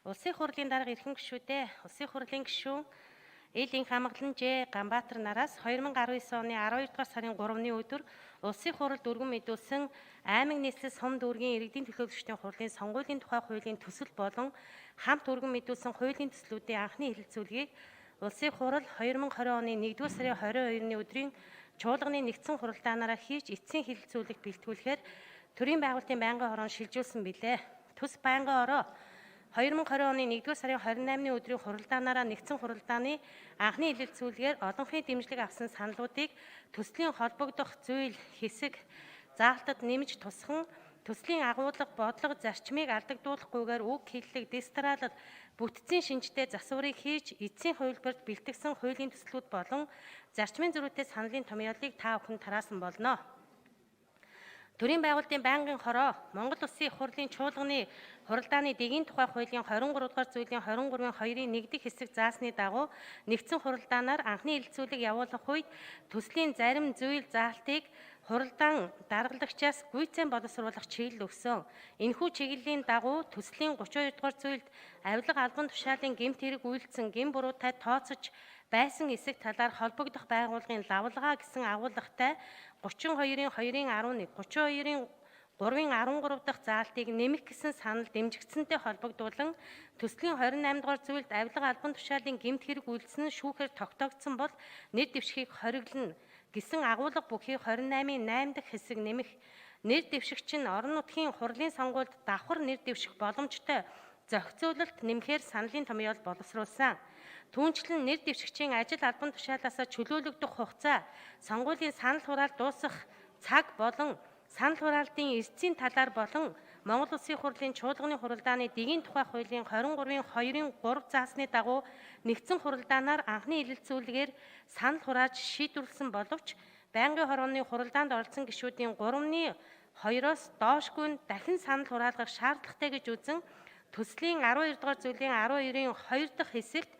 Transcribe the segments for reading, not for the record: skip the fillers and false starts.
Улсын хурлын дарга эрхэм гишүүдээ, Улсын хурлын гишүүн Ил инх амгалан Ж Ганбаатар нараас 2019 оны 12 дугаар сарын 3-ны өдөр Улсын хурлд өргөн мэдүүлсэн аймаг нийслэл сум дүүргийн иргэдийн төлөөлөгчдийн хурлын сонгуулийн тухай хуулийн төсөл болон хамт өргөн мэдүүлсэн хуулийн төслүүдийн анхны хэлэлцүүлгийг Улсын хурал 2020 оны 1-р сарын 22-ны өдрийн чуулганы нэгдсэн хуралдаанаараа хийж эцсийн хэлэлцүүлэгт бэлтгүүлэхээр төрийн байгуулалтын байнгын хороонд шилжүүлсэн билээ. Төс байнгын хороо 2020 оны 1-р сарын 28-ны өдрийн хуралдаанаараа нэгдсэн хуралдааны анхны хэлэлцүүлгээр олонхын дэмжлэг авсан саналуудыг төслийн холбогдох зүйл хэсэг заалтад нэмж тусхан төслийн агуулга, бодлого, зарчмыг алдагдуулахгүйгээр үг хэллэг, дистралал, бүтцийн шинжтэй засварыг хийж эцсийн хувилбарт бэлтгэсэн хуулийн төслүүд болон зарчмын зөрүүтэй саналын томьёолыг та бүхэн тараасан болно. Төрийн байгуулалтын байнгын хороо Монгол Улсын их хурлын чуулганы хуралдааны дэгийн тухай хуулийн 23 дугаар зүйлийн 23-ын 2-ын 1 дэх хэсэг заасны дагуу нэгдсэн хуралдаанаар анхны хэлэлцүүлэг явуулах үед төслийн зарим зүйл заалтыг хуралдаан даргалагчаас гүйцэн боловсруулах чиглэл өгсөн. Энэхүү чиглэлийн дагуу төслийн 32 дугаар зүйлд авилга албан тушаалын гэмт хэрэг үйлдсэн гэм буруутай тооцож байсан эсэх талаар холбогдох байгууллагын лавлгаа гэсэн агуулгатай 32-ын 2-ын 11, 32-ын 3-ын 13 дахь заалтыг нэмэх гэсэн санал дэмжигдсэнтэй холбогдуулан төслийн 28 дугаар зүйлд авилга албан тушаалын гэмт хэрэг үйлдсэн нь шүүхээр тогтоогдсон бол нэр дэвшихийг хориглоно гэсэн агуулга бүхий 28-ын 8 дахь хэсэг нэмэх, нэр дэвшигч нь орон нутгийн хурлын сонгуульд давхар нэр дэвших боломжтой зохицуулалт нэмэхээр саналын томьёол боловсруулсан. Түүнчлэн нэр дэвшигчийн ажил албан тушаалаасаа чөлөөлөгдөх хугацаа, сонгуулийн санал хураал дуусах цаг болон санал хураалтын эрсдлийн талаар болон Монгол Улсын хурлын чуулганы хуралдааны дэгийн тухай хуулийн 23-ын 2-ын 3 заасны дагуу нэгдсэн хуралдаанаар анхны хэлэлцүүлгээр санал хурааж шийдвэрлэсэн боловч байнгын хорооны хуралдаанд оролцсон гишүүдийн 3-ны 2-оос доошгүй нь дахин санал хураалгах шаардлагатай гэж үзэн төслийн 12 дугаар зүйлийн 12-ын 2 дахь хэсэгт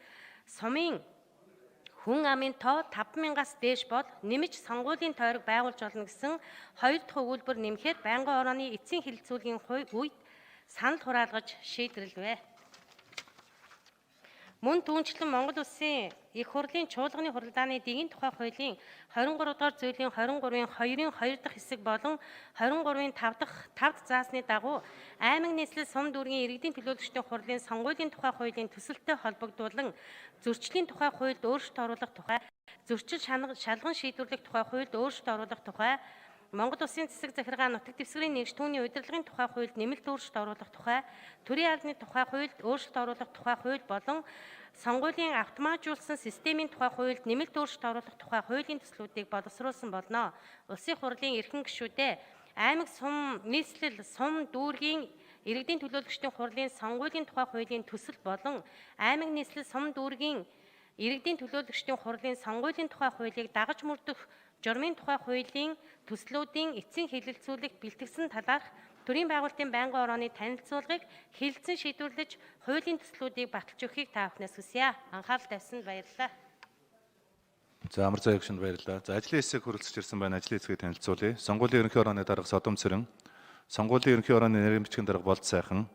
сумын хүн амын тоо 5000-аас дээш бол нэмж сонгуулийн тойрог байгуулж болно гэсэн хоёр дахь өгүүлбэр нэмэхээр байнгын орооны эцсийн хэлэлцүүлгийн үед санал хураалгаж шийдвэрлэв. Мөн түүнчлэн Монгол Улсын Их хурлын чуулганы хуралдааны дэгийн тухай хуулийн 23 дугаар зүйлийн 23-ын 2-ын 2 дахь хэсэг болон 23-ын 5 дахь 5 заасны дагуу аймаг нийслэл сум дүүргийн иргэдийн төлөөлөгчдийн хурлын сонгуулийн тухай хуулийн төсөлтэй холбогдуулан зөрчлийн тухай хуульд өөрчлөлт оруулах тухай, зөрчил шалган шийдвэрлэх тухай хуульд өөрчлөлт оруулах тухай, Монгол Улсын засаг захиргаа нутаг дэвсгэрийн нэгж түүний удирдлагын тухай хуульд нэмэлт өөрчлөлт оруулах тухай, төрийн албаны тухай хуульд өөрчлөлт оруулах тухай хууль болон сонгуулийн автоматжуулсан системийн тухай хуульд нэмэлт өөрчлөлт оруулах тухай хуулийн төслүүдийг боловсруулсан болно. Улсын хурлын эрхэм гишүүдээ, аймаг сум нийслэл сум дүүргийн иргэдийн төлөөлөгчдийн хурлын сонгуулийн тухай хуулийн төсөл болон аймаг нийслэл сум дүүргийн иргэдийн төлөөлөгчдийн хурлын сонгуулийн тухай хуулийг дагаж мөрдөх журмын тухай хуулийн төслүүдийн эцсийн хэлэлцүүлэгт бэлтгэсэн талаарх төрийн байгуулалтын байнгын орооны танилцуулгыг хэлэлцэн шийдвэрлэж хуулийн төслүүдийг баталж өгөхийг та бүхнээс хүсье. Анхаарал тавьсанд баярлалаа. За амар заяа гишүүнд баярлалаа. За ажлын хэсэг хүрэлцэж ирсэн байна. Ажлын хэсгийг танилцуулъя. Сонгуулийн ерөнхий орооны дарга Содом Цэрэн, сонгуулийн ерөнхий орооны нэрийн бичгийн дарга Болд Сайхан,